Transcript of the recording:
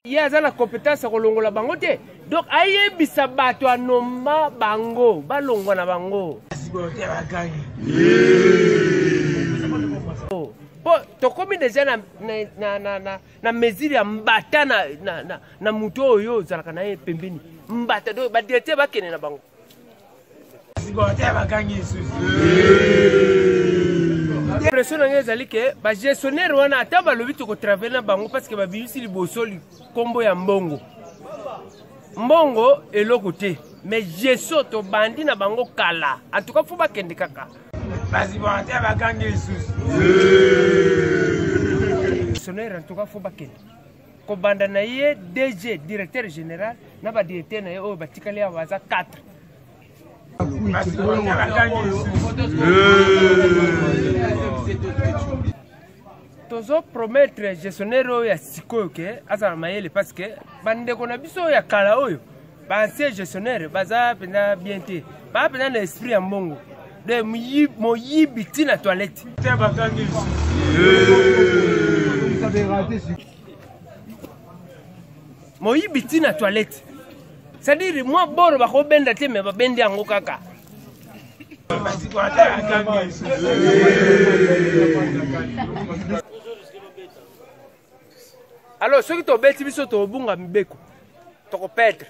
Ye aza na compétence ya kolongola bango te, donc ayebisa bato anoma bango balongwa na bango po tokomi deja na, na, na, na, na, na mesure ya mbata na, na, na, na moto oyo ozalaka na ye pembeni mbata, donc badirecteur bakende na bango. Pression na ngai ezali ke bagestionnaire wana, ata balobi tokotravaille na bango, parce que babimisi liboso nkombo ya mbongo, mbongo eloko te, mais gestion tobandi na bango kala. En tout cas fo bakende kaka. Gestionnaire, en tout cas fo bakende, kobanda na ye DG, directeur général, na badirecteur na ye oyo batikali awa, baza 4. Tozo promettre gestionnaire oyo ya sikoyo ke azala mayele, parce que bandeko na biso oyo ya kala, oyo baancien gestionnaire, baza mpenza bien te, baa mpenza na esprit ya mbongo de moyibi ntina toilette, moyibi ntina toilette, c'est-à-dire mwa boro bakobenda te, me babendi yango kaka. Alors soki tobeti biso, tobunga mibeko, tokoperdre.